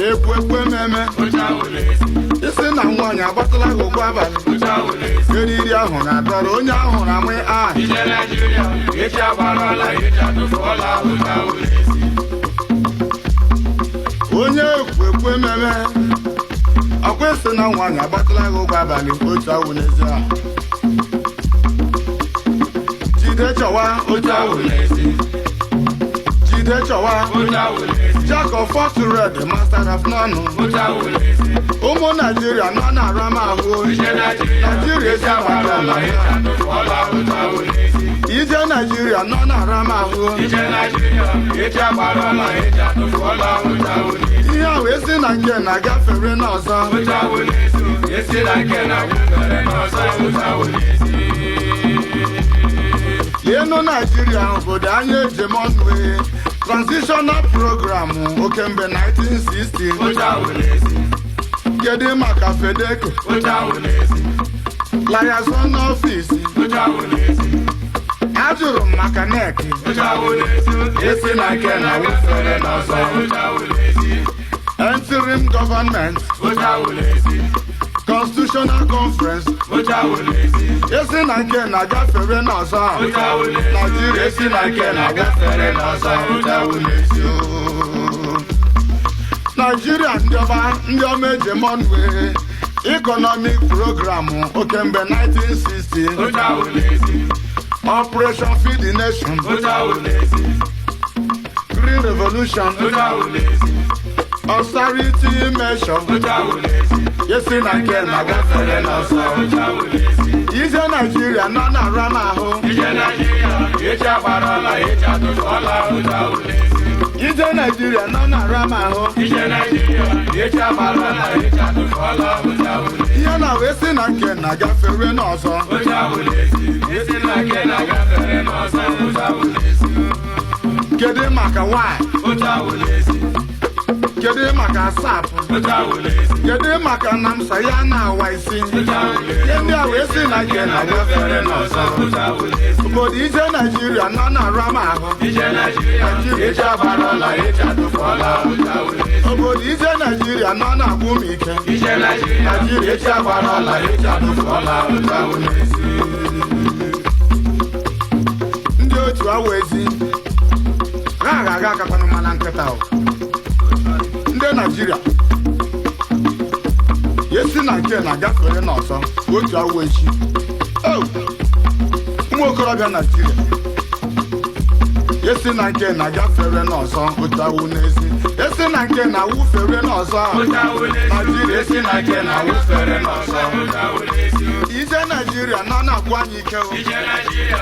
Ekwu ekwe ememe. Isi na nwaanyị agbatala gị ụkwụ abalị, eriri ahụ na-adọrọ onye ahụ na amị a. Ije Naijiria, echi agbarala, echi atụfuola ụja n'ezi. Onye ekwu ekwe ememe, ọkwa isi na nwaanyị agbatala gị ụkwụ abalị, otu awụ n'ezi a. Jide chọwa otu awụ, N'ezi. Jide chọwa. Ụja n'ezi. Jack of all trades, master of none. Ụja n'ezi. Ụmụ Naijiria nọ na-ara m ahụ. Ije Naijiria, Naijiria echi agbarala, echi atụfuola ụja n'ezi. Ije Naijiria nọ na-ara m ahụ. Ije Naijiria, echi agbarala, echi atụfuola ụja n'ezi. Ihe ahụ esi na nke na-agafere n'ọzọ. Ụja n'ezi. Esi na nke na-agafere n'ọzọ, ụja n'ezi. Lienu Naijiria, obodo anya ejem ọnụ, transitional program okemgbe 1960. Ụja n'ezi. Kedu maka FEDECO? Ụja n'ezi. Liaison office. Ụja n'ezi. Ajụrụ m maka NEC. Ụja n'ezi. Esi na nke na-agafere n'ọzọ, ụja n'ezi. Interim government. Ụja n'ezi. Constitutional conference. Ụja n'ezi. Esi na nke na-agafere n'ọzọ. Ụja n'ezi. Naijiria Esi na nke na-agafere n'ọzọ, ụja n'ezi. Naijiria, ndị ọma, ndị ọma ejem ọnụ, economic program okemgbe 1960. Ụja n'ezi. Operation Feed the Nation. Ụja n'ezi. Green Revolution. Ụja n'ezi. Austerity measure. Ụja n'ezi. Esi na nke na-agafere n'ọzọ. Ụja n'ezi. Ije Naijiria nọ na-ara m ahụ. Ije Naijiria, echi agbarala, echi atụfuola ụja n'ezi. Ije Naijiria nọ na-ara m ahụ. Ije Naijiria, echi agbarala, echi atụfuola ụja n'ezi. Ihe na wee si na nke na-agafere n'ọzọ. Ụja n'ezi. Esi na nke na-agafere n'ọzọ, ụja n'ezi. Kedu maka Y? Ụja n'ezi. Kedu maka SAP? Ụja n'ezi. Kedu maka NAMSA ya na awa isi? Ụja n'ezi. Ihe ndị a wee si na nke na-agafere n'ọzọ. Ụja n'ezi. Obodo ije Naijiria nọ na-ara m ahụ. Ije Naijiria, echi agbarala, echi atụfuola ụja n'ezi. Obodo ije Naijiria nọ na-agwụ m ike. Ije Naijiria, echi agbarala, echi atụfuola ụja n'ezi. Ndị otu awa ezi ha agha agakwanụ mana nkịta o. Ndị Naijiria esi na nke na-agafere n'ọzọ, otu awa echi. Oh! Ụmụ okorobịa Naijiria esi na nke na-agafere n'ọzọ, otu awụ n'ezi, esi na nke na-awụfere n'ọzọ. Ụja n'ezi. Naijiria Esi na nke na-awụfere n'ọzọ, ụja n'ezi. Ije Naijiria nọ na-agwụ anyị ike o. Ije Naijiria.